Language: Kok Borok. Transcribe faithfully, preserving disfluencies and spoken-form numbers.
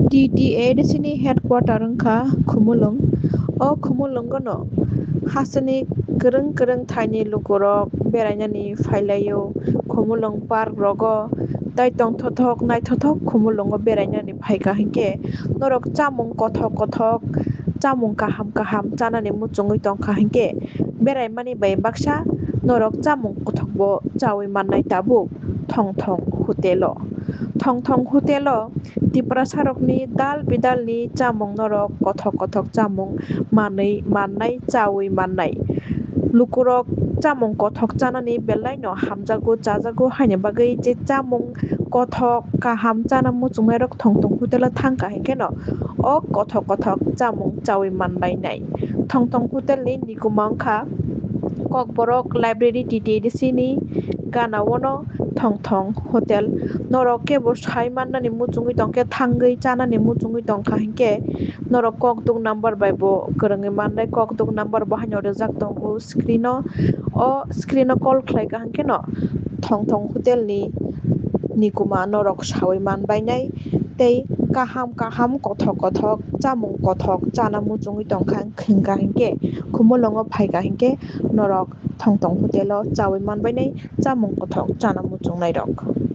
T T A D C ni headquarter wngkha Khumulwng. O Khumulwngo no hasteni kwrwng kwrwng thaini lukurok berainani phailaio. Khumulwng park rogo tai tongthothok naithothok Khumulwngo berainani phaikha hinkhe norok chamung kothok kothok, chamung kaham kaham chanani muchungwi tongkha hinkhe beraimani bai baksa norok chamung kothokbo chawi mannai tabuk Thong Thong Hotel o. Thong Thong Hotel o Tiprasarokni dal bidalni chamung norok kothok kothok chamung manwi mannai, chawi mannai. Lukurok chamung kothok chanani belaino hamjago, chajago haini bagwi je chamung kothok kaham chana muchungnairok Thong Thong Hotel o thangkha hinkheno o kothok kothok chamung chawi manbainai. Thong Thong Hotel ni nikuma wngkha Kokborok Library T T A D C ni gana ono Thong Thong Hotel. Norok kebo sai mannani muchungwi tongkhe thangwi chanani muchungwi tongkha hinkhe norok kokduk number bai bo kwrwngwi mannai. Kokduk number bo haino rijak tongo screen o. O screen o call khlaikha hinkheno Thong Thong Hotel ni nikuma norok sawi manbainai tei kaham kaham kothok kothok chamung kothok chana muchungwi tongkha hinkha hinkhe Khumulwngo phaikha hinkhe norok Thong Thong Hotel o chawi manbainai chamung kothok chana muchungnairok.